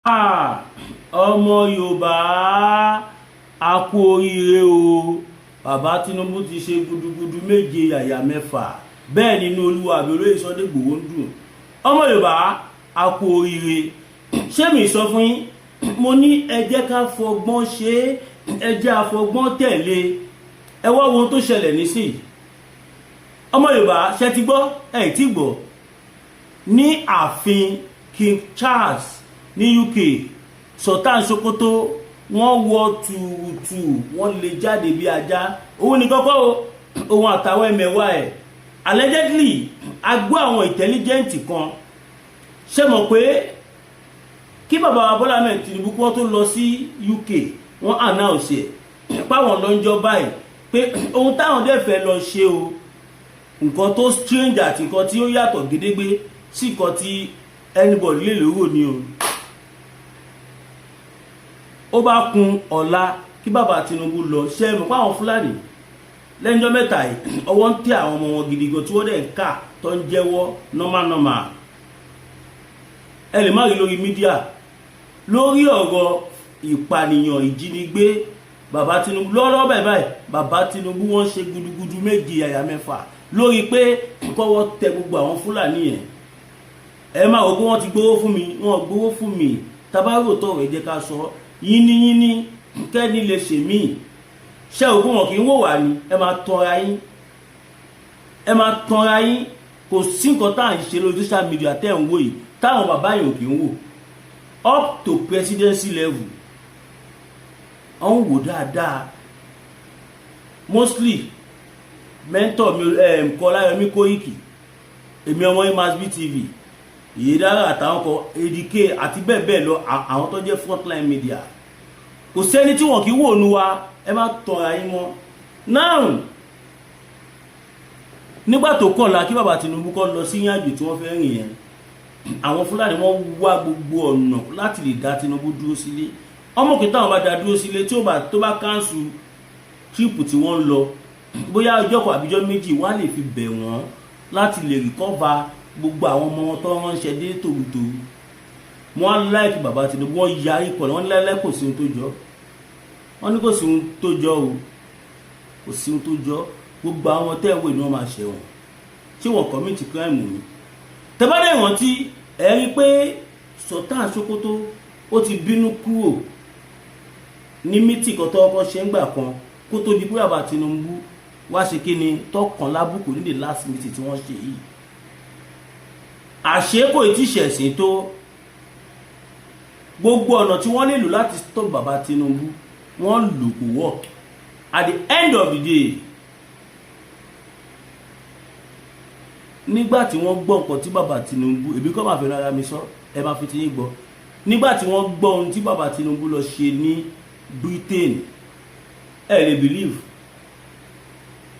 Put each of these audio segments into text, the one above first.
Ọmọ Yorùbá, a kú oríire o. Bàbá Tinubu ti ṣe gudugudu méje yàyà mẹ́fà. Bẹ́ẹ̀ nínú Olúwa àbí olóyè Sunday Igboho ń dùn. Ọmọ Yorùbá, a kú oríire. Ṣé mi sọ fún yín? Mo ní ẹ jẹ́ ká fọgbọ́n ṣe é, ẹ jẹ́ àfọgbọ́n tẹ̀lé. Ẹ wá wo ohun tó ṣẹlẹ̀ nísìnyí. Ọmọ Yorùbá, ṣe ti gbọ́? Ẹ tí gbọ́. Ní ààfin King Charles ní UK, Sultan Sokoto, wọ́n wọ tùrùtù, wọ́n lè jáde bí ajá. Òun ní kọ́kọ́ o, òun àtàwọn ẹmẹ̀wà ẹ̀. Allegedly, a gbọ́ àwọn intelligent kan. Ṣe mọ̀ pé kí bàbá wa Bọ́lá Ahmed Tinubu kí wọ́n tó lọ sí UK, wọ́n announce ẹ̀ páwọn lọ́njọ́ báyìí pé ohun táwọn dẹ̀ fẹ́ lọ ṣe o, nǹkan tó strange àti nǹkan tí ó yàtọ̀ gédégbé sí nǹkan tí anybody lè lérò ni o. Ó bá kun ọ̀la kí bàbá Tinubu lọ, ṣe é mọ̀ pé àwọn Fúlàní lẹ́njọ́ mẹ́ta yìí, ọwọ́ ń tẹ àwọn ọmọ wọn gidi gan, tí wọ́n dẹ̀ ń kà tó ń jẹ́wọ́ normal normal. Ẹ lè má rí lórí media lórí ọ̀rọ̀ ìpànìyàn, ìjínigbé. Bàbá Tinubu lọ́wọ́lọ́wọ́ báyìí báyìí, bàbá Tinubu, wọ́n ṣe gudugudu méje yàyà mẹ́fà lórí pé kọ́wọ́ tẹ gbogbo àwọn Fúlàní yẹn. Ẹ máa wò pé wọ́n ti gbowó fún mi, wọ́n gbowó fún mi. Tabarò tọrọ, ẹ jẹ́ ká sọ yínníyínní kẹ́ni lè ṣe míì. Ṣé òkú wọn kì í wò wá ni? Ẹ máa tanra yín, ẹ máa tanra yín. Kò sí nǹkan tá à ń ṣe lórí social media tẹ́ ń wò yìí táwọn bàbá yìí ò kì í wò. Up to presidency level, wọ́n ń wò dáadáa. Mostly mentor mi, Kọ́láyọmí Kóìkì, èmi ọmọ yín Masbi TV, Ìyédára, àtàwọn kan, ADK àti bẹ́ẹ̀ bẹ́ẹ̀ lọ, àwọn tó jẹ́ frontline media, kò sẹ́ni tí wọ́n kì í wò nu wa. Ẹ má tọra yín mọ́. Now, nígbà tó kọ̀la kí bàbá Tinubu kọ́ lọ sí ìrìnàjò tí wọ́n fẹ́ rìn yẹn, àwọn Fúlàní, wọ́n wá gbogbo ọ̀nà láti lè dá Tinubu dúró sílé. Ọmọ kìí táwọn bá dá dúró sílé, tí ó bá tó bá cancel trip tí wọ́n ń lọ, bóyá ọjọ́ kan àbíjọ́ méjì, wọ́n á lè fi bẹ̀ wọ́n láti lè recover gbogbo àwọn ọmọ wọn tó ránṣẹ́ dé tòrutòru. Wọ́n á láìkí bàbá Tinubu, wọ́n yarí pọ̀, wọ́n lẹ́lẹ́ kò sí ohun tó jọ. Wọ́n ní kò sí ohun tó jọ o, kò sí ohun tó jọ. Gbogbo àwọn tẹ́wé ni wọ́n máa ṣẹ̀wọ̀n. Ṣé wọ́n commit crime ni? Tẹ́bádẹ́ ìrántí, ẹ rí i pé Sultan Sokoto, ó ti bínú kúrò ní meeting kan tó kọ́kọ́ ṣe ń gbà kan kó tó di pé bàbá Tinubu wá ṣe kí ni tọkàn lábùkù ní the last meeting tí wọ́n ṣe yìí. Àṣé kò tí ṣẹ̀sìn tó gbogbo ọ̀nà tí wọ́n lè lò láti stop bàbá Tinubu, wọ́n lò, kò work. At the end of the day, nígbà tí wọ́n gbọ́ nǹkan tí bàbá Tinubu, èmi kọ́ máa fẹ́ rárá mi sọ, ẹ máa fi ti yín gbọ́. Nígbà tí wọ́n gbọ́ ohun tí bàbá Tinubu lọ ṣe ní Britain, ẹ lè believe,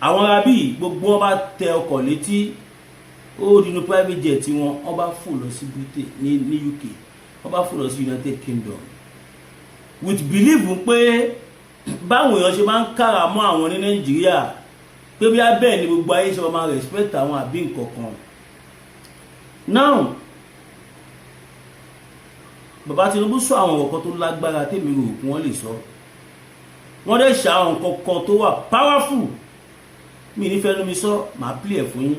àwọn arábí gbogbo wọn bá tẹ ọkọ̀ létí, ó dínú private jet wọn, wọ́n bá fò lọ sí Britain ní UK, wọ́n bá fò lọ sí United Kingdom with belief pé báwọn èèyàn ṣe máa ń kára mọ́ àwọn ní Nàìjíríà, pé bí abẹ́ ni gbogbo ayé ṣe máa respect àwọn àbí nǹkan kan. Now, bàbá Tinubu sọ àwọn ọ̀rọ̀ kan tó lágbára tèmi rò kí wọ́n lè sọ. Wọ́n dẹ̀ ṣe àwọn nǹkan kan tó wà powerful. Mi nífẹ̀ẹ́ lómi sọ, màá play ẹ̀ fún yín.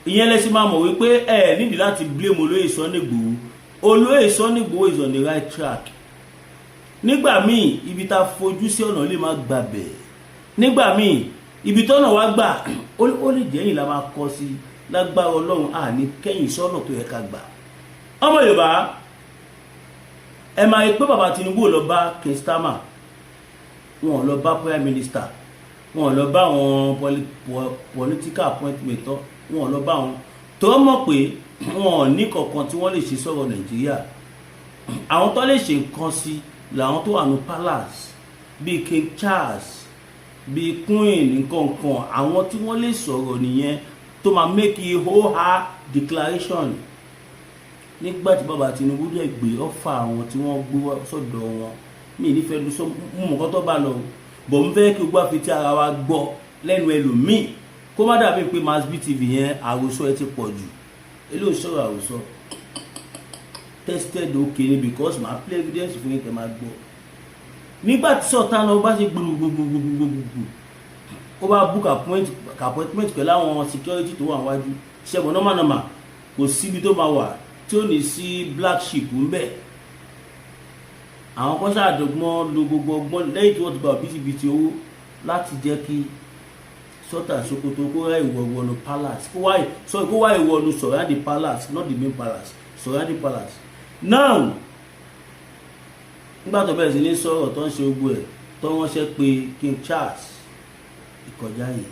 Ìyẹn lẹ́sìn máa mọ̀ wípé ẹ nídìí láti blame olóyè Sunday Igboho. Olóyè Sunday Igboho is on the right track. Nígbà míì, ibi tá a fojú sí, ọ̀nà lè má gbàbẹ̀. Nígbà míì, ibi tọ́nà wá gbà, ó lè jẹ́yìn la máa kọ́ sí. Lágbára Ọlọ́run, àní kẹ́yìn sọ́nà tó yẹ ká gbà. Ọmọ Yorùbá, ẹ máa rí pé bàbá Tinubu ò lọ bá King Starmer, wọn ò lọ bá prime minister, wọn ò lọ bá àwọn political appointment tán, wọn ò lọ bá wọn tó mọ̀ pé wọn ò ní kankan tí wọ́n lè ṣe sọ̀rọ̀ Nàìjíríà. Àwọn tó lè ṣe nǹkan sí làwọn tó wà ní palace, bíi King Charles, bíi Queen, nǹkan kan. Àwọn tí wọ́n lè sọ̀rọ̀ nìyẹn tó máa make a ho-ha declaration. Nígbà tí bàbá Tinubu dẹ̀ gbé ọ́fà àwọn tí wọ́n gbé sọ́dọ̀ wọn, mi nífẹ̀ẹ́ lu sọ mú mọ̀kọ́ tó bá lọ bọ̀, ń fẹ́ kí gbogbo àfi tí ara wa gbọ́ lẹ́nu ẹlòmíì, kó má dàbí pé Masbi TV yẹn, àròsọ ẹ ti pọ̀ jù. Eléyìí sọ̀rọ̀ àròsọ. Tested, okay ni, because màá play evidence fún yín tẹ́ máa gbọ́. Nígbà tí Sultan lọ bá ṣe gbùgbùgbùgbùgbùgbù, ó bá book appointment pẹ̀lú àwọn security tó wà wájú. Ṣẹ́gun, normal normal, kò síbi tó máa wà tí ó ní sí black sheep ń bẹ̀. Àwọn kan ṣàdọ́gbọ́n lo gbogbo ọgbọ́n lẹ́yìn tí wọ́n ti gba òbítíbitì owó láti jẹ́ kí Sultan Sokoto kó wá ìwọ̀nù palace, kó wá, sorry, kó wá ìwọ̀nù surround the palace, not the main palace, surround the palace. Now, nígbà tó bẹ̀rẹ̀ sí ní sọ̀rọ̀, tó ń ṣe gbogbo ẹ̀, tó ránṣẹ́ pé King Charles ìkọjá yìí,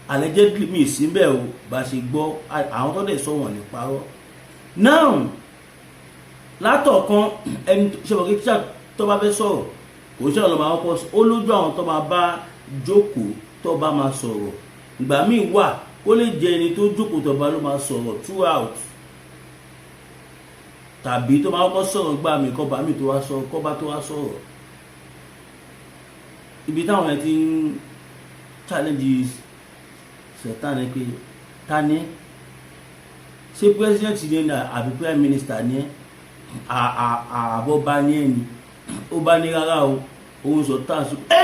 allegedly, mi sí bẹ́ẹ̀ o, bá ṣe gbọ́, àwọn tó dẹ̀ sọ wọ́n lè parọ́. Now, látọ̀kan ẹni ṣe mọ̀ kí Charles tó bá fẹ́ sọ̀rọ̀, kò ṣe ọ̀nà máa kọ́ ó lójú àwọn tó máa bá jókòó, tó bá máa sọ̀rọ̀. Ìgbà míì wà, ó lè jẹ́ ẹni tó jókòó tó bá ló máa sọ̀rọ̀ throughout, tàbí tó máa kọ́kọ́ sọ̀rọ̀ gbà mí, kọ́ba mi tó wá sọ̀rọ̀, kọ́ba tó wá sọ̀rọ̀. Ibi táwọn yẹn ti ń challenge Sultan ni pé, ta ni ṣé president ni ẹ àbí prime minister ni ẹ, àbọ̀bá ni ẹ ni? Ó bá ní rárá o, òun Sultan sọ ẹ,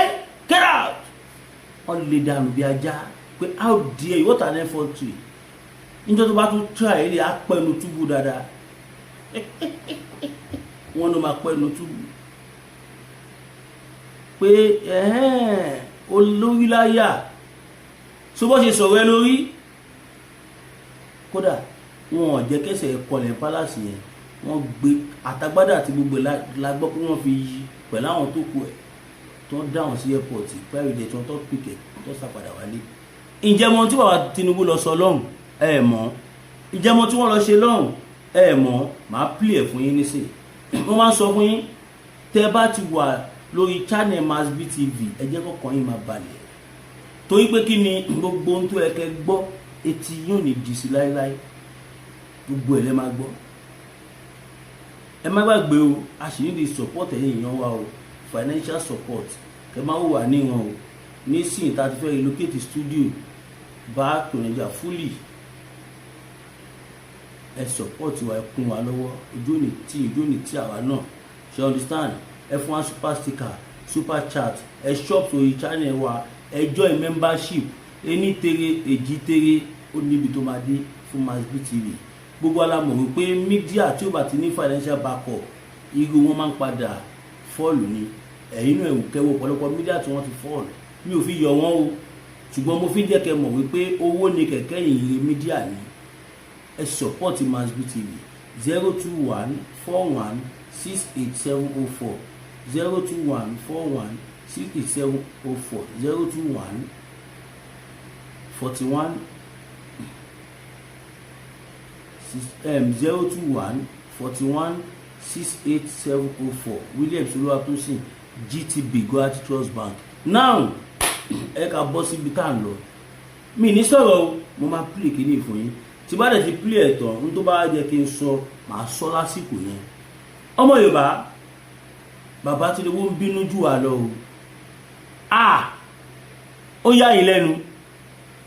get out. Wọ́n lè dànù bí ajá pé, how dare you, what an effort. Níjọ́ tó bá tún try ẹ̀ lè apẹnu túbú dáadáa, wọ́n ló máa pẹ́nu túbú pé olórí láyà. So bó ṣe sọ̀rọ̀ ẹ lórí, kódà wọn ò jẹ́ kẹsẹ̀ kọlẹ̀ palace yẹn. Wọ́n gbé àtagbádá àti gbogbo la gbọ́ pé wọ́n fi yí pẹ̀lú àwọn tó kù ẹ̀ tó ń dáhùn sí airport, private jet tó pick ẹ̀ tó sá padà wálé. Ǹjẹ́ mọ tí bàbá Tinubu lọ sọ lọ́hùn? Ẹ mọ̀. Ǹjẹ́ mọ tí wọ́n lọ ṣe lọ́hùn? Ẹ mọ̀. Màá play ẹ̀ fún yín nísìnyí. Wọ́n máa ń sọ fún yín, tẹ́ bá ti wà lórí channel Masbi TV, ẹ jẹ́ kọ́kàn yín máa balẹ̀, torí pé kí ni? Gbogbo ohun tó yẹ kẹ́ gbọ́, etí yóò ní di sí láéláé, gbogbo ẹ̀ lẹ́ máa gbọ́. Ẹ má gbàgbé o, a sì ní di support ẹ̀yin èèyàn wa o, financial support. Kẹ má wò wá níran o. Nísìnyí tá a ti fẹ́ relocate studio back to Nigeria fully, ẹ support wa, ẹ kún wa lọ́wọ́. Ojú òní tí àwa náà ṣe, understand? Ẹ fún wa super sticker, super chat, ẹ shop sórí channel wa, ẹ join membership. Ení tere èjì tere, ó níbi tó máa dé fún Masbi TV. Gbogbo wa la mọ̀ wípé media tí ó bá ti ní financial backup, irú wọn máa ń padà fall ni. Ẹ̀yin náà ẹ̀wù kẹwọ́ ọ̀pọ̀lọpọ̀ media tí wọ́n ti fall. Mi ò fi yọ wọ́n o, ṣùgbọ́n mo fi ń jẹ́ kẹ́ mọ̀ wípé owó ni kẹ̀kẹ́ ìhìnrere media ni. Ẹ support Masbi TV: 0214168704, 0214168704, 021 41 6 0214168704, Williams Olúwatósìn, GTB, Guaranty Trust Bank. Now, ẹ ká bọ́ síbi tá à ń lọ. Mi ní sọ̀rọ̀ o, mo máa play kíní fún yín. Tí bá dẹ̀ ti play ẹ̀ tán, n tó bá jẹ́ kí n sọ, màá sọ lásìkò yẹn. Ọmọ Yorùbá, bàbá Tinubu ń bínú jù wá lọ o. Ah, ó yá yín lẹ́nu.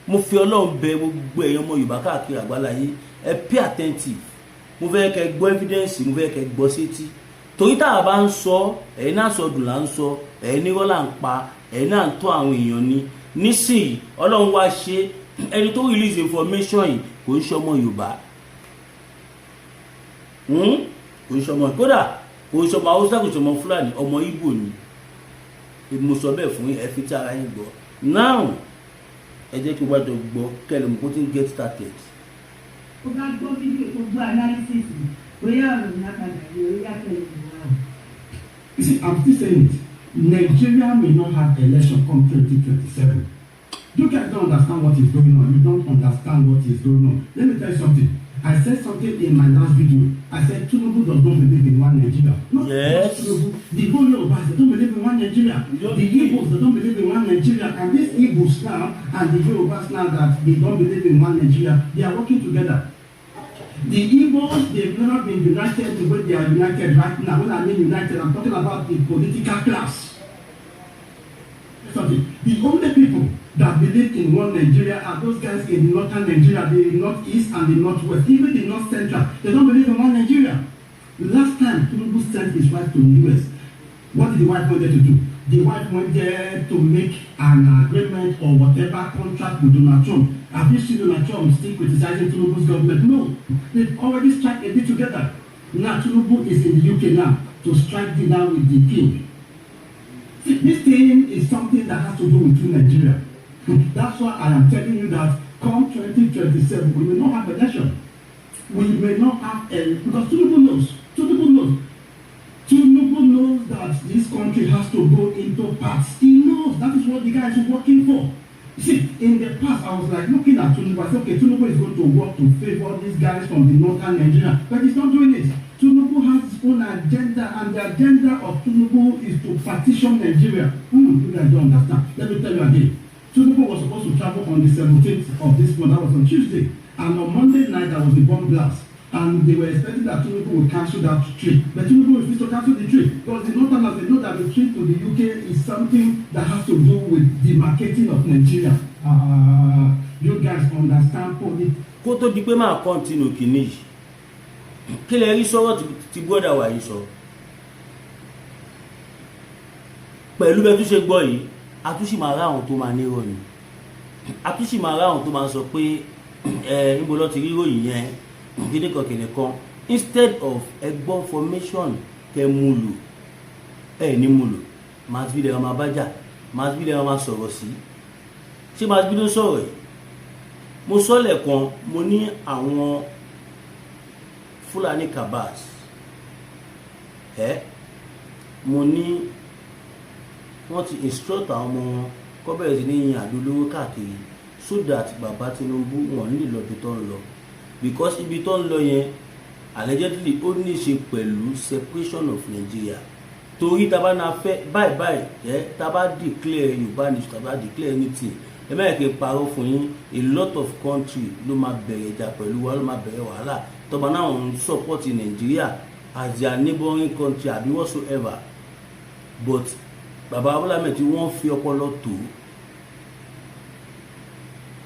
Mo fi Ọlọ́run bẹ gbogbo ẹ̀yin ọmọ Yorùbá káàkiri àgbáláyé, ẹ pay attentive. Mo fẹ́ kẹ́ gbọ́ evidence, mo fẹ́ kẹ́ gbọ́ sétí, torí tá a bá ń sọ, ẹ̀yin náà sọ dùn là ń sọ, ẹ̀yin nírọ́ là ń pa, ẹ̀yin náà ń tọ́ àwọn èèyàn ni. Nísìnyí, Ọlọ́run wá ṣe, ẹni tó release information yìí kò ń ṣọmọ Yorùbá, kò ń ṣọmọ, kódà kò ń ṣọmọ Haúsá, kò ń ṣọmọ Fúlàní, ọmọ Ìgbò ni. Mo sọ bẹ́ẹ̀ fún yín, ẹ fi tí ara yín gbọ́. Now, ẹ jẹ́ kí wọ́n jọ gbọ́ kẹ́lẹ́ mọ̀ kó tí ń get started. Tó bá gbọ́ fídíò, tó gbọ́ analysis, bóyá ọ̀rọ̀ ní apàdà ní orí àtẹ̀lé wa. You see, I'm still saying it. Nigeria may not have election come 2027. You guys don't understand what is going on. You don't understand what is going on. Let me tell you something. I said something in my last video. I said Tinubu does not believe in one Nigeria. Not just Tinubu. The whole Yorubas, they don't believe in one Nigeria. You don't The believe. Igbos, they don't believe in one Nigeria. And these Igbos now and the Yorubas now that they don't believe in one Nigeria, they are working together. The Igbos, they've never been united the way they are united right now. When I mean united, I'm talking about the political class. Something. The only people that believe in one Nigeria are those guys in northern Nigeria, the northeast and the northwest, even the north central. They don't believe in one Nigeria. Last time Tinubu sent his wife to the US, what did the wife go there to do? The wife went there to make an agreement or whatever contract with Donald Trump. Have you seen Donald Trump still criticizing Tinubu's government? No. They've already struck a deal together. Now Tinubu is in the UK now to strike deal now with the king. See, this thing is something that has to do with two Nigeria. That's why I am telling you that come 2027, we may not have election. We may not have a, because Tinubu knows. Tinubu knows. Tinubu knows that this country has to go into parts. He knows that is what the guy is working for. See, in the past, I was like looking at Tinubu. I said, okay, Tinubu is going to work to favor these guys from the northern Nigeria, but he's not doing it. Tinubu has his own agenda, and the agenda of Tinubu is to partition Nigeria. You guys don't understand. Let me tell you again. Tinubu was supposed to travel on the 17th of this month. That was on Tuesday. And on Monday night, there was a bomb blast. And they were expecting that Tinubu would cancel that trip. But Tinubu refused to cancel the trip because the Northerners, they know that the trip to the UK is something that has to do with the marketing of Nigeria. You guys understand politics. Kó tó di pé máa continue kìíní yìí, kí lẹ rí sọ̀rọ̀ tí brother wa yìí sọ pẹ̀lú bẹ́ẹ̀ tó ṣe gbọ́ yìí? Àtúnṣe máa ráwọn tó máa nírọ̀ ni, àtúnṣe máa ráwọn tó máa sọ pé ẹ níbo lọ ti rí ròyìn yẹn, kíní kan kìnìún kan. Instead of ẹgbọ́n formation kẹ mú lò, ẹ ní mú lò. Masbi lè máa bá jà, Masbi lè máa sọ̀rọ̀ sí. Ṣé Masbi ló sọ̀rọ̀ yìí? Mo sọ lẹ́ẹ̀kan, mo ní àwọn Fúlàní cabals ẹ, mo ní wọ́n ti instruct àwọn ọmọ wọn kó bẹ̀rẹ̀ sí ní yin àdó olóró káàkiri so that bàbá Tinubu wọn ní lè lọ ibi tó ń lọ, because ibi tó ń lọ yẹn allegedly ó ní í ṣe pẹ̀lú separation of Nigeria. Torí tá bá náà fẹ́ báyìí báyìí ẹ, tá bá declare Yorùbá nation, tá bá declare anything, ẹ má yẹ kí n parọ́ fún yín, a lot of country ló máa bẹ̀rẹ̀ ìjà pẹ̀lú wa, ló máa bẹ̀rẹ̀ wàhálà tọba náà ń support Nigeria as their neighboring country àbí whatsoever. But bàbá Bọ́lá Ahmed tí wọ́n fi ọpọlọ tó,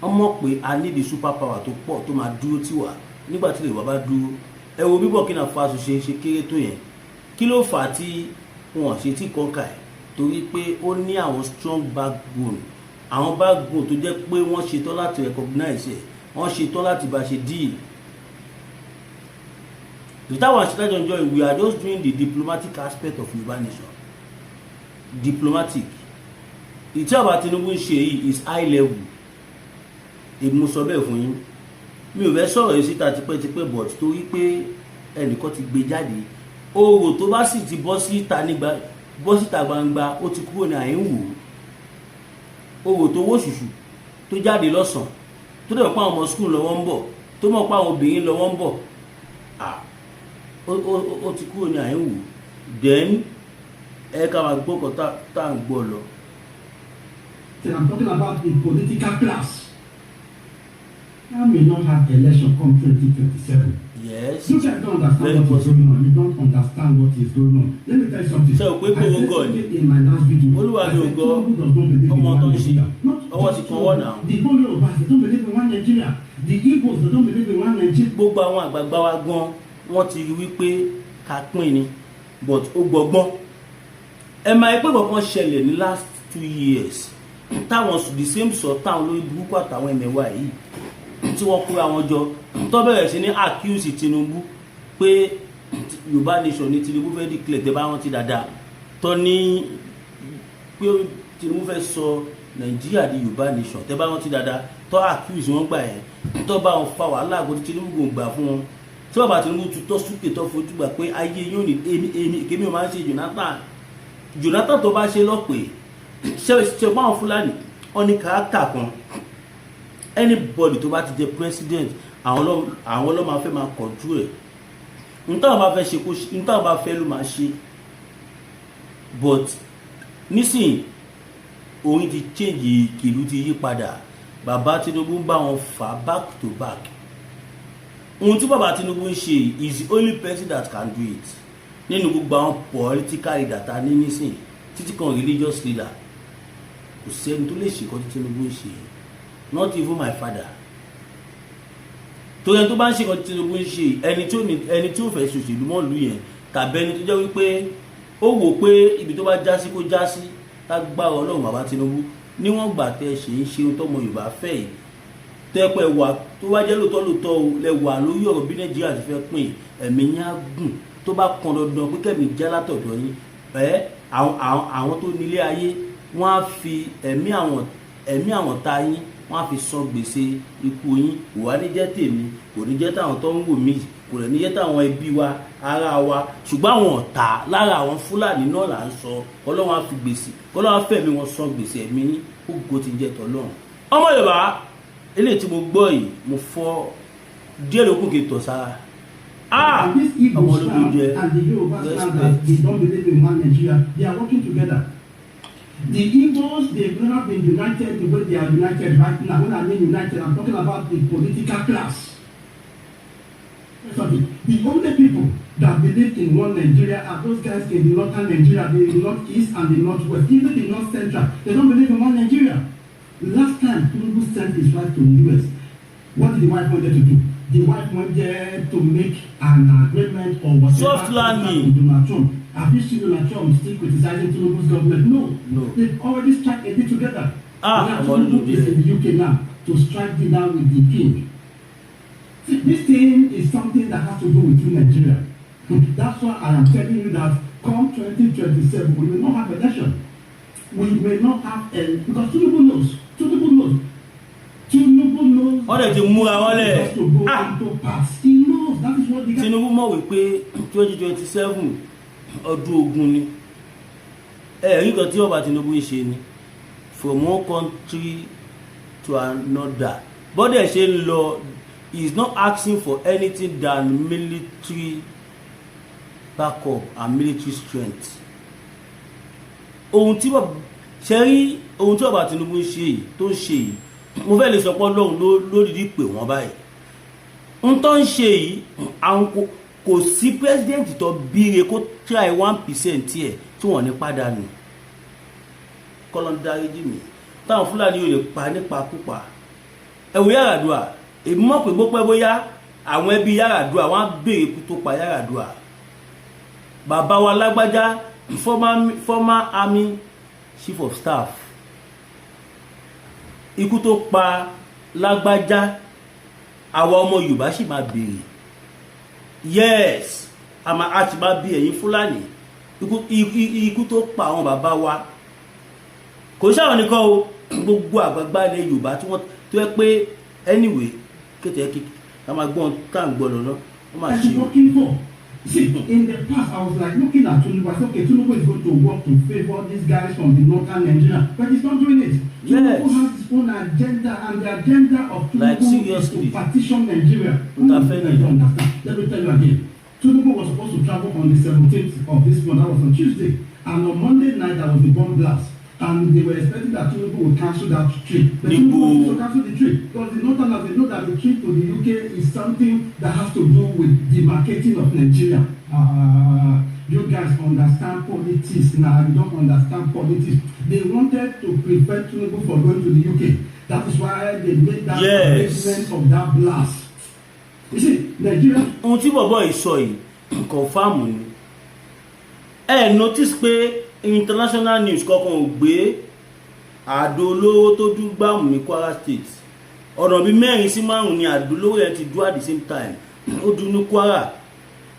wọ́n mọ̀ pé a need the super power tó pọ̀ tó máa dúró tì wá nígbà tí Yorùbá bá dúró. Ẹ wo bí Burkina Faso ṣe ṣe kéré tó yẹn, kí ló fà á tí wọn ṣe tí conquer ẹ̀? Torí pé ó ní àwọn strong backbone, àwọn backbone tó jẹ́ pé wọ́n ṣetán láti recognize ẹ̀, wọ́n ṣetán láti bá ṣe deal. Without our enjoy, we are just doing the diplomatic aspect of Yorùbá nation. Diplomatic ìtí àbá Tinubu ń ṣe yìí is high level. Èmi mo sọ bẹ́ẹ̀ fún yín. Mi ò fẹ́ sọ̀rọ̀ yìí síta tipẹ́tipẹ́, but torí pé ẹnìkan ti gbé jáde, oòrò tó bá sì ti bọ́ síta nígbà bọ́ síta gbangba, ó ti kúrò ní àyín wò ó. Oòrò tó wó ṣùṣù tó jáde lọ́sàn-án, tó dẹ̀ mọ̀ pé àwọn ọmọ school lọ́wọ́ ń bọ̀, tó mọ̀ pé àwọn obìnrin lọ́wọ́ ń bọ̀, ó ti kúrò ní àyín wò. Then ẹ ká máa gbọ́ kan tá à ń gbọ́ lọ. Then I'm talking about the political class. I may not have election come 2027. Yes. You guys don't understand Very what is possible. going on. You don't understand what is going on. Let me tell you something. Ṣé o pé I said kò gọ̀ ni? something in my last video. Olúwa I mi ò said gbọ́. Tinubu does not believe in Ọmọ one tó ń ṣe. Nigeria. Not Ọwọ́ ti just kan wọ́n náà. The whole Yorubas, they don't believe in one Nigeria. The Igbos, they don't believe in one Nigeria. Gbogbo àwọn àgbààgbà wa gan, wọ́n ti rí wípé ká pín ni, but ó gbọgbọ́n. Ẹ máa pé kankan ṣẹlẹ̀ ní last 2 years táwọn the same sọ táwọn lórí burúkú àtàwọn ẹ̀mẹ̀wá yìí tí wọ́n kóra wọn jọ, tó bẹ̀rẹ̀ sí ní accuse Tinubu pé Yorùbá nation ní Tinubu fẹ́ declare. Tẹ́ bá rántí dáadáa, tó ní pé Tinubu fẹ́ sọ Nàìjíríà di Yorùbá nation, tẹ́ bá rántí dáadáa, tó accuse wọn gbà yẹn, tó bá wọn fa wàhálà àgọ́ tí Tinubu kò gbà fún wọn, tí bàbá Tinubu tutọ́ sókè tó fojú gbà pé ayé yóò ní èmi èmi kémi ò máa ń ṣe Jonathan. Jonathan tó bá ṣe lọ́pẹ́ ṣe ṣe báwọn Fúlàní wọn ní character kan, anybody tó bá ti jẹ president, àwọn ló máa fẹ́ máa control ẹ̀. N táwọn bá fẹ́ ṣe kó ṣe, n táwọn bá fẹ́ ló máa ṣe. But nísìnyí orin ti change, ìlú ti yí padà. Bàbá Tinubu ń bá wọn fà back to back. Ohun tí bàbá Tinubu ń ṣe is the only person that can do it nínú gbogbo àwọn political leader ta ní nísìnyí, títí kan religious leader. Kò sẹ́ni tó lè ṣe nǹkan tí Tinubu ń ṣe, not even my father. Torí ẹni tó bá ń ṣe nǹkan tí Tinubu ń ṣe, ẹni tí ó ní, ẹni tí ó fẹ́ ṣòṣèlú mọ́ ìlú yẹn, tàbí ẹni tó jẹ́ wípé ó wò pé ibi tó bá já sí kó já sí. Lágbára Ọlọ́run, bàbá Tinubu, níwọ̀n gbà tẹ́ ṣe ń ṣe ohun tọ́mọ Yorùbá fẹ́ yìí, tẹ́pẹ́ wà tó wá jẹ́ lóòótọ́ lóòótọ́ o lẹ wà lórí ọ̀rọ̀ bí Nàìjíríà ti fẹ́ pín, ẹ̀mí yín á gùn. Tó bá kan dandan pé kẹ́mi já látọ̀dọ̀ yín, ẹ àwọn tó nílé ayé, wọ́n á fi ẹ̀mí àwọn ta yín, wọ́n á fi san gbèsè ikú yín. Kò wá ní jẹ́ tèmi, kò ní jẹ́ táwọn tó ń wò mí, kò lè ní jẹ́ táwọn ẹbí wa, ara wa, ṣùgbọ́n àwọn ọ̀tá lára àwọn Fúlàní náà là ń sọ. Ọlọ́run á fi gbèsè, Ọlọ́run á fẹ̀mí wọn san gbèsè ẹ̀mí yín. Ó ti jẹ́ tọ́lọ́run. Ọmọ Yorùbá, eléyìí tí mo gbọ́ yìí, mo fọ́ díẹ̀ ló kù kí n tọ̀ sára. Ah! And this Igbo Ọmọ ológun jẹ. stand and the Yoruba stand that they don't believe in one Nigeria, they are working together. The Igbos, they've never been united the way they are united right now. When I mean united, I'm talking about the political class. Something. The only people that believe in one Nigeria are those guys in the northern Nigeria, the northeast and the northwest, even the north central. They don't believe in one Nigeria. Last time Tinubu sent his wife to the US, what did the wife wanted to do? The wife went there to make an agreement or whatever Soft landing. with Donald Trump. Have you seen Donald Trump still criticizing Tinubu's government? No. No. They've already struck a deal together. Ah, Now I'm Tinubu already is in the UK now to strike deal now with the king. See, this thing is something that has to do with you, Nigeria. That's why I am telling you that come 2027, we will not have election. We may not have a, because Tinubu knows. Tinubu knows. Tinubu knows. Wọ́n dẹ̀ ti múra wọn lẹ̀. He has to go Ah. into pass. He knows. That is what the guy. Tinubu mọ̀ wípé 2027, ọdún ogun ni. Ẹ̀rí kan tí ọba Tinubu ń ṣe ni from one country to another bọ́dẹ̀ ṣe ń lọ. He is not asking for anything than military backup and military strength. Ohun tí bàbá ṣe rí, ohun tí bàbá Tinubu ń ṣe yìí, tó ń ṣe yìí, mo fẹ́ lè sọ pé Ọlọ́run ló lódìdí pè wọ́n báyìí. N tó ń ṣe yìí, àwọn kò sí president tó bíire kó try 1% ẹ̀ tí wọ́n ní pàdánù. Kọ́lọ́n dáríjì mi, táwọn Fúlàní yóò lè pa nípa púpà. Ẹ̀wò Yar'Adua, èmi mọ̀ pé bó pẹ́ bóyá, àwọn ẹbí Yar'Adua, wọ́n á béèrè ikú tó pa Yar'Adua. Bàbá wa lágbájá, former army chief of staff, ikú tó pa lágbájá, àwa ọmọ Yorùbá sì máa béèrè. Yes, a ti máa bí ẹ̀yin Fúlàní, ikú tó pa àwọn bàbá wa. Kò sáwọn nìkan o, gbogbo àgbàgbà ilẹ̀ Yorùbá tí wọ́n tó yẹ pé, anyway, kéde kí ká máa gbọ́n tá à ń gbọ́ lọ́nà, wọ́n máa That ṣe is working for. See, in the past, I was like looking at Tinubu. I said, "Okay, Tinubu is going to work to favor these guys from the northern Nigeria." But he's not doing it. Tinubu has his own agenda, and the agenda of Tinubu Like, is seriously. to partition Nigeria. N ta fẹ́ I nìyẹn. don't understand. Let me tell you again. Tinubu was supposed to travel on the 17th of this month. That was on Tuesday. And on Monday night, there was a bomb blast. And they were expecting that Tinubu would cancel that trip. But Níbo? Tinubu refused to cancel the trip. Because the Northerners, they know that the trip to the UK is something that has to do with demarcating of Nigeria. You guys understand politics now. You don't understand politics. They wanted to prevent Tinubu from going to the UK. That is why they made that arrangement of that blast. You see, Nigeria Ohun tí bọ̀bọ̀ yìí sọ yìí, confirm ni. Ẹ notice pé international news kankan ò gbé àdó olóró tó dún gbàmù ní Kwara State. Ọ̀nà bíi mẹ́rin sí márùn-ún ni àdó olóró yẹn ti dún at the same time. Ó dún ní Kwara,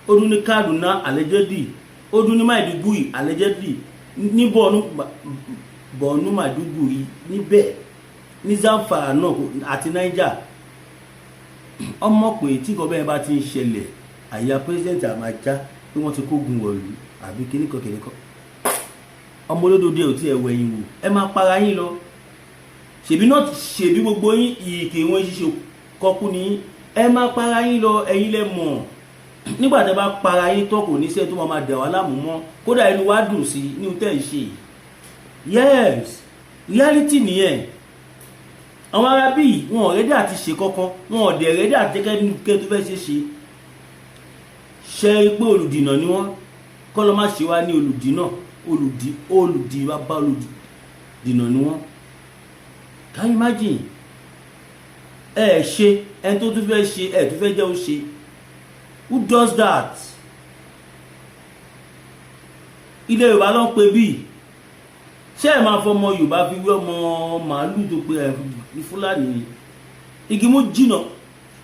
ó dún ní Kaduna allegedly, ó dún ní Maiduguri allegedly, ní Borno, Borno, Maiduguri níbẹ̀, ní Zamfara náà àti Niger. Ọmọ pé tí nǹkan bẹ́ẹ̀ bá ti ń ṣẹlẹ̀, àyà president àmàjá pé wọ́n ti kógun wọ̀lú àbí kíníkan kíníkan. Ọmọ olódòdó ò tí ẹ wẹ̀yìn wò, ẹ máa para yín lọ. Ṣèbí náà, ṣèbí gbogbo yín ìkè wọn ṣíṣe kọkú ni, ẹ máa para yín lọ. Ẹ̀yin lẹ mọ̀, nígbà tẹ́ bá para yín tán, kò ní sẹ́ tó máa dà wá láàmú mọ́. Kódà inú wa dùn sí ní tẹ́ ń ṣe. Yes, reality nìyẹn. Àwọn ará bíi wọn ò ready àti ṣe kankan, wọn ò dẹ̀ ready àti kẹ́ tó fẹ́ ṣe ṣe ṣe é pé olùdìnà ni wọ́n. Kọ́ ló má ṣe wá ní olùdínà, olùdí, olùdí bàbá olùdìnà ni wọ́n. Can you imagine? Ẹ ṣe ẹni tó tún fẹ́ ṣe, ẹ tún fẹ́ jẹ́ ó ṣe. Who does that? Ilẹ̀ Yorùbá ló ń pe bíi. Ṣé ẹ máa fọmọ Yorùbá fi wé ọmọ màálù tó pe ẹ ní Fúlàní ni? Igi mú jìnà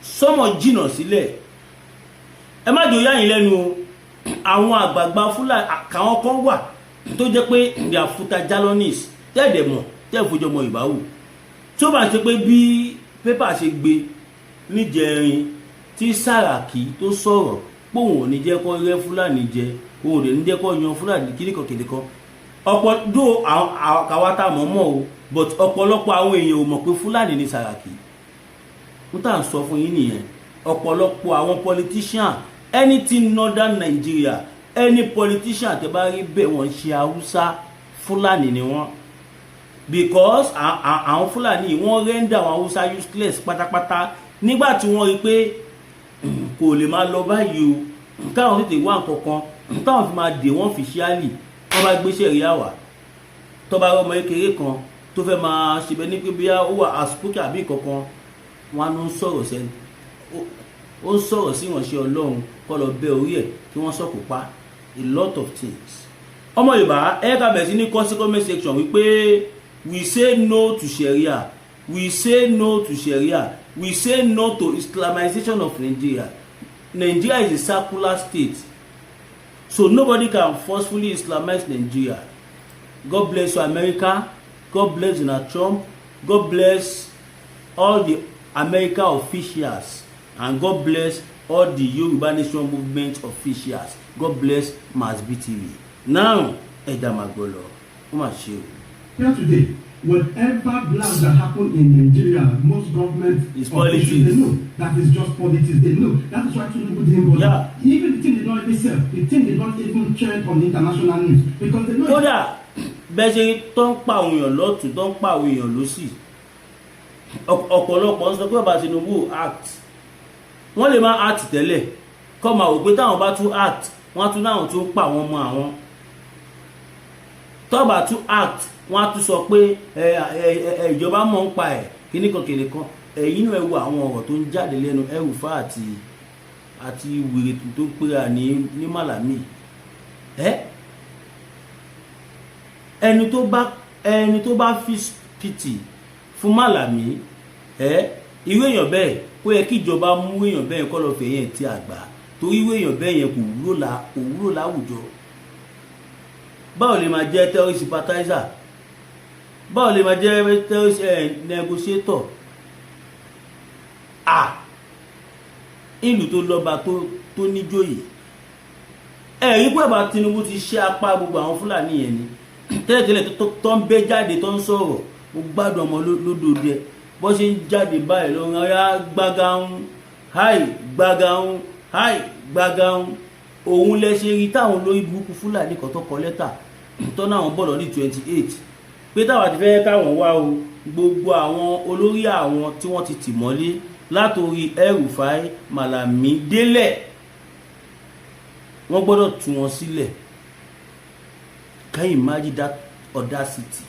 sọmọ jìnà sílẹ̀. Ẹ má jò yáyìn lẹ́nu o. Àwọn àgbààgbà Fúlàní àkàwọn kan wà tó jẹ́ pé they are Futa Jalonis tẹ́ẹ̀dẹ̀ mọ̀, tẹ́ẹ̀ fojú ọmọ Yorùbá wò. Tí ó bá ṣe pé bí pépà ṣe gbé níjẹrin tí Sàràkí tó sọ̀rọ̀ póun ò ní jẹ́ kó rẹ́ Fúlàní jẹ, òun ò dẹ̀ ní jẹ́ kó yan Fúlàní kíríkan kìnìkan. Ọ̀pọ̀ dó àwa tá a mọ̀ mọ̀ o, but ọ̀pọ̀lọpọ̀ àwọn èèyàn ò mọ̀ pé Fúlàní ni Sàràkí. N tá à ń sọ fún yín nìyẹn. Ọ̀pọ̀lọpọ̀ àwọn politician, anything northern Nigeria, any politician tẹ́ bá rí bẹ́ẹ̀, wọ́n ń ṣe Haúsá, Fúlàní ni wọ́n, because àwọn Fúlàní, wọ́n render àwọn Haúsá useless pátápátá. Nígbà tí wọ́n rí pé kò lè máa lọ báyìí o, káwọn tètè wá nǹkan kan táwọn fi máa dè wọ́n officially, wọ́n bá gbé sẹ̀ríà wá. Tó bá rọmọ kékeré kan tó fẹ́ máa ṣe bẹ́ẹ̀ ní pé bíyà ó wà outspoken àbí kankan, wọn á ń sọ̀rọ̀ sẹ́ni, ó ń sọ̀rọ̀ sí ìránṣẹ́ Ọlọ́run, kọ́ lọ bẹ́ orí ẹ̀ kí wọ́n sọ̀kò pa. A lot of things. Ọmọ Yorùbá, ẹ ká bẹ̀rẹ̀ sí ní kọ sí comment section wípé we say no to Sharia, we say no to Sharia, we say no to Islamization of Nigeria. Nigeria is a secular state, so nobody can forcefully Islamize Nigeria. God bless you, America. God bless Donald Trump. God bless all the America officials, and God bless all the Yoruba Nation Movement officials. God bless Masbi TV. Now, ẹ̀dá máa gbọ́ lọ, ó mà ṣe o. Here today, whatever blast that happen in Nigeria, most government It's officials, politics. they know that is just politics. They know that is why Tinubu didn't bother. Even the thing did not even sell. The thing did not even trend on the international news because they know. Kódà bẹ́ẹ̀ ṣe tó ń pa àwọn èèyàn lọ́tún, tó ń pa àwọn èèyàn lọ́sì, ọ̀pọ̀lọpọ̀ ń sọ pé bàbá Tinubu act. Wọ́n lè má act tẹ́lẹ̀, kọ́ máa wò pé táwọn bá tún act, wọ́n á tún láwọn tún pa àwọn ọmọ àwọn. Tọ́ba tún act, wọ́n á tún sọ pé ẹ ẹ ẹ ìjọba mọ̀ ń pa ẹ̀ kíníkan kíníkan. Ẹ̀yin náà, ẹ wo àwọn ọ̀rọ̀ tó ń jáde lẹ́nu El-Rufai àti wèrè tó ń pera ní Màlámì. Ẹ ẹni tó bá fi pìtì fún Màlámì, ẹ irú èèyàn bẹ́ẹ̀, ó yẹ kí ìjọba mú èèyàn bẹ́ẹ̀ kọ́ lọ fẹ̀yẹ̀ tí àgbà, torí irú èèyàn bẹ́ẹ̀ yẹn kò wúlò láwùjọ. Báwo lè máa jẹ́ terrorist sympathizer? Báwo lè máa jẹ́ terrorist negotiator? Ah, ìlú tó lọ́ba, tó níjòyè, ẹ rí pé bàbá Tinubu ti ṣe apá gbogbo àwọn Fúlàní yẹn ni tẹ́lẹ̀tẹ́lẹ̀ tó ń bẹ́ jáde, tó ń sọ̀rọ̀. Mo gbádùn ọmọ lódòdó bó ṣe ń jáde báyìí lọ́rùn ọ̀yá gbágahun háì, gbágahun háì, gbágahun. Òun lẹ ṣe rí táwọn olórí burúkú Fúlàní kan tó kọ lẹ́tà tọ́nà àwọn bọ̀lọ̀ ní 28 pé táwa ti fẹ́ káwọn wá o, gbogbo àwọn olórí àwọn tí wọ́n ti tì mọ́lé látòrí El-Rufai, Màlàmí délẹ̀, wọ́n gbọ́dọ̀ tú wọn sílẹ̀. Can you imagine that audacity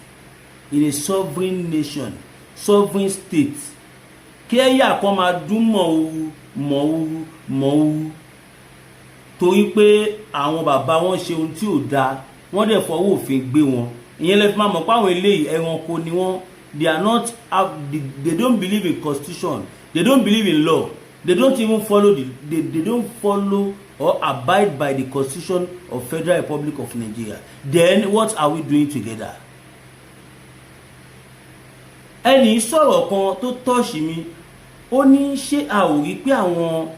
in a sovereign nation, sovereign state? Kí ẹ̀yà kan máa dún mọ̀ọ́rú mọ̀ọ́rú mọ̀ọ́rú torí pé àwọn bàbá wọn ṣe ohun tí ò dáa, wọ́n dẹ̀ fọwọ́ òfin gbé wọn. Ìyẹn lè fi máa mọ̀ pé àwọn eléyìí, ẹranko ni wọ́n. They are not, they don't believe in constitution, they don't believe in law, they don't even follow the they don't follow or abide by the Constitution of Federal Republic of Nigeria. Then what are we doing together? Ẹnì sọ̀rọ̀ kan tó touch mi. Ó ní ṣé a ò rí pé àwọn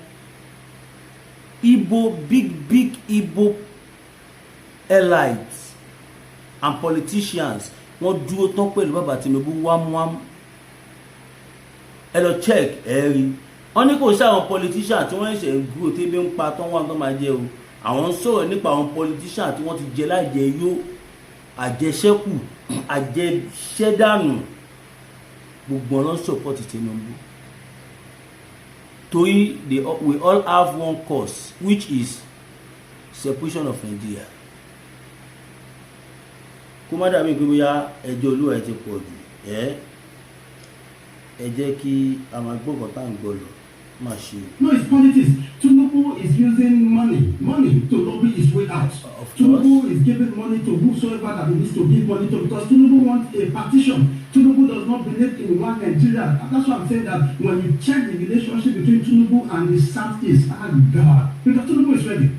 Igbo, big big Igbo elites and politicians, wọ́n dúró tán pẹ̀lú bàbá Tinubu wámúwámú? Ẹ lọ check, ẹ rí. Wọ́n ní kò sí àwọn politician tí wọ́n ṣẹ̀ ń dúró tẹ́bí ń pa tán wọ́n tó máa jẹ o. Àwọn ń sọ̀rọ̀ nípa àwọn politician tí wọ́n ti jẹ láìjẹ yó, àjẹṣẹ́kù, àjẹṣẹ́dànù. Gbogbo ọ̀nà support Tinubu torí we all have one cause, which is separation of Nigeria. Kó má dàbí pé bóyá ẹjọ́ olúwa ẹ ti pọ̀ jù ẹ́. Ẹ jẹ́ kí a máa gbọ́ nǹkan tá à ń gbọ́ lọ. Má ṣe o. No, it's politics. Tinubu is using money, money to lobby his way out. Of Tinubu is giving money to whosoever that he needs to give money to because Tinubu wants a partition. Tinubu does not believe in one Nigeria. And that's why I'm saying that when you check the relationship between Tinubu and the Southeast, ah God, because Tinubu is ready.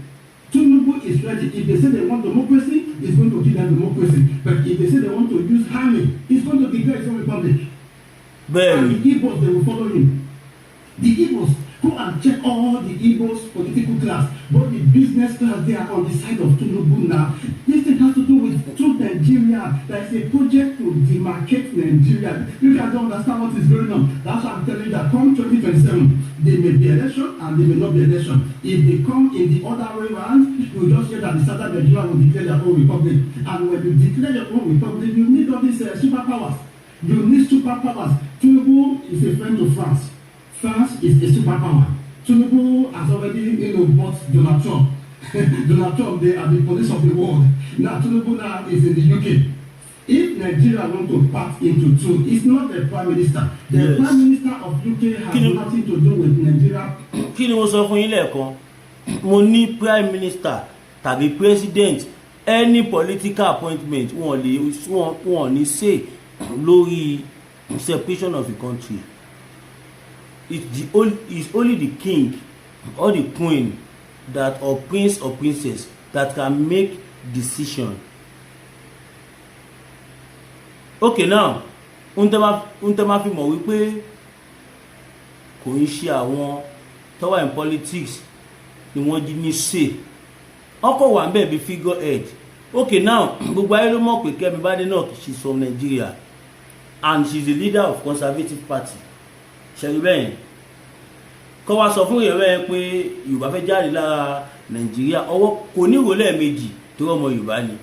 Tinubu is ready. If they say they want democracy, he's going to give them democracy. But if they say they want to use army, he's going to declare his own republic. Bẹ́ẹ̀ And ni. the Igbos, they will follow him. The Igbos, go and check all the Igbos political class, both the business class, they are on the side of Tinubu now. This thing has to do with two Nigeria. There is a project to demarcate Nigeria. You guys don't understand what is going on. That's why I'm telling you that come 2027, there may be election and there may not be election. If they come in the other way round, you just hear that the Southern Nigeria will declare their own republic. And when you declare your own republic, you need all these superpowers. You need superpowers. Tinubu is a friend to France. France is a superpower. Tinubu has already bought Donald Trump. Donald Trump, they are the police of the world. Now, Tinubu now is in the UK. If Nigeria want to part into two, it's not the prime minister. The prime minister of UK has nothing to do with Nigeria. Kí ni mo sọ fún yín lẹ́ẹ̀kan? Mo ní prime minister tàbí president, any political appointment, wọn lè wọn ní say lórí separation of a country. It's only the king or the queen that, or prince or princess, that can make decision. Okay, now, n tẹ́ máa fi mọ̀ wípé kò ń ṣe àwọn tó wà in politics ni wọ́n jí ní ṣe ọkọ̀ wà ń bẹ̀ bí figure head. Okay, now, gbogbo ayé ló mọ̀ pé Kẹ́mi Badenoch, she's from Nigeria and she's the leader of Conservative Party. Ṣẹ̀rí bẹ́ẹ̀ kọ́ wa sọ fún ìyẹn bẹ́ẹ̀ pé Yorùbá fẹ́ jáde lára Nàìjíríà, ọwọ́ kò ní ìrò lẹ́ẹ̀mejì tó ọmọ Yorùbá ni.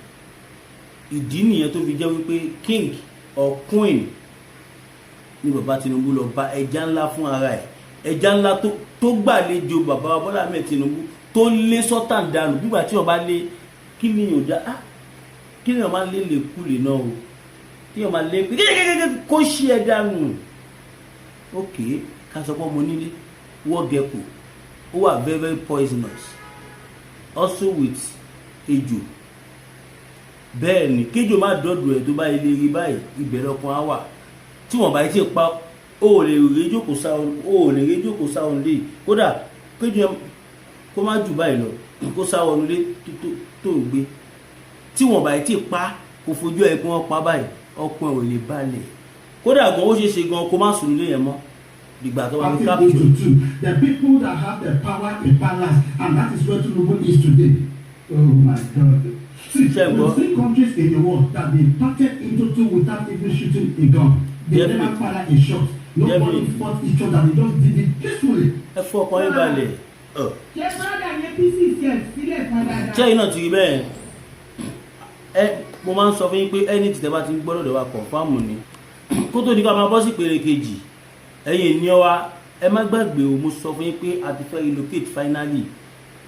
Ìdí nìyẹn tó fi jẹ́ wípé king or queen ni bàbá Tinubu lọ bá. Ẹja ńlá fún ara ẹ̀, ẹja ńlá tó gbàlejò bàbá Bọ́lá Ahmed Tinubu, tó lé sọ́tàn dànù nígbà tí ọba lé. Kí ni yóò dá? Ah, kí ni ọba lé lè kú lè náà o, kí ọba lé kékeré kó ṣí ẹ dànù. Ok, ká sọ pé ọmọ onílé wọ́ gecko, ó wà very very poisonous also with ejò. Bẹ́ẹ̀ ni, kéjò má dọ́dọ̀ ẹ̀, tó bá ilé rí báyìí, ibẹ̀ lọ́kàn á wà tí wọ́n bá ti pa ó ò lè réjókòó sáwọn, ó ò lè réjókòó sáwọn lé. Kódà kéjò yẹn kó má jù báyìí lọ, kó sáwọn lé tó ń gbé, tí wọ́n bá ti pa, kó fojú ẹ̀ kí wọ́n pa báyìí, ọkàn ẹ̀ ò lè balẹ̀. Kódà gan, ó ṣeé ṣe gan kó má sùn nílé yẹn mọ́ dìgbà tó bá fi Party capture. into two. The people that have the power in palace, and that is where Tinubu is today. Oh my God. See, Ṣé ẹ gbọ́? we've seen countries in the world that they parted into two without even shooting a gun. They never fire a shot. Nobody fought each other. They just did it peacefully. Ẹ fọ́ ọkàn yín balẹ̀. Ọ̀. Ṣé brother yẹn pieces ẹ̀ sílẹ̀ padà? Ṣé iná ti rí bẹ́ẹ̀? Ẹ mo máa ń sọ fún yín pé ẹni tí tẹ́ bá ti ń gbọ́ lọ́dọ̀ wa, confirm ni. Kó tó di ká máa bọ́ sí ìpele kejì, ẹ̀yin ènìyàn wa, ẹ má gbàgbé o, mo sọ fún yín pé a ti fẹ́ relocate finally,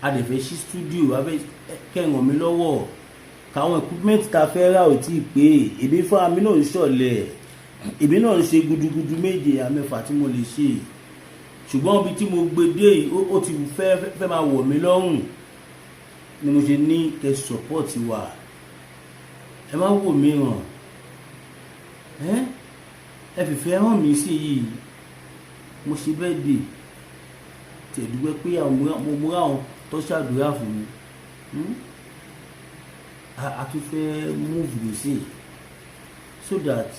a dẹ̀ fẹ́ ṣí studio, a fẹ́ kẹ́ ràn mí lọ́wọ́. Káwọn equipment tá a fẹ́ rà ò tí ì pé. Èmi fúnra mi náà ń ṣọ̀lẹ̀, èmi náà ń ṣe gudugudu méje àmẹ́fà tí mo lè ṣe, ṣùgbọ́n ibi tí mo gbé dé yìí, ó ti fẹ́ fẹ́ máa wọ̀ mí lọ́rùn ni mo ṣe ní kẹ́ support wa. Ẹ má wò mí ràn, ẹ ẹ fìfẹ́ hàn mí sí yìí. Mo ṣe birthday tẹ̀, dúpẹ́ pé àwọn mo múra àwọn tó ṣàdúrà fún mi. A tún fẹ́ move nísìn so that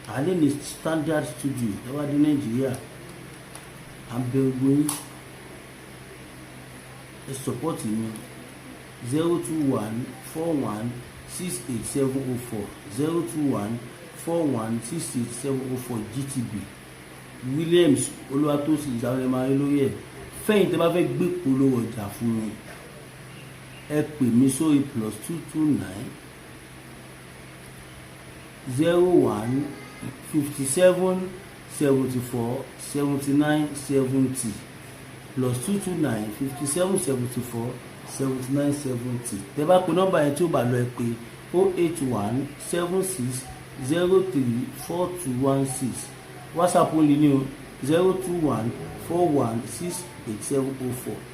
a lè ní standard studio lọ́wọ́ dé Nàìjíríà. À ń bẹ gbogbo yín, ẹ support mi: 0214168704, 0214168704, GTB, Williams Olúwatósìn ìsàlẹ̀ máa rí lórí ẹ̀. Fẹ́yìn tẹ́ bá fẹ́ gbé polówó ọjà fún mi, ẹ pè mí sórí +229 01 57 74 79 70, +229 57 74 79 70. Tẹ́ bá pe nọ́mbà yẹn, tí ó bá lọ, ẹ pé 08176034216. WhatsApp only ní o, 0214168704.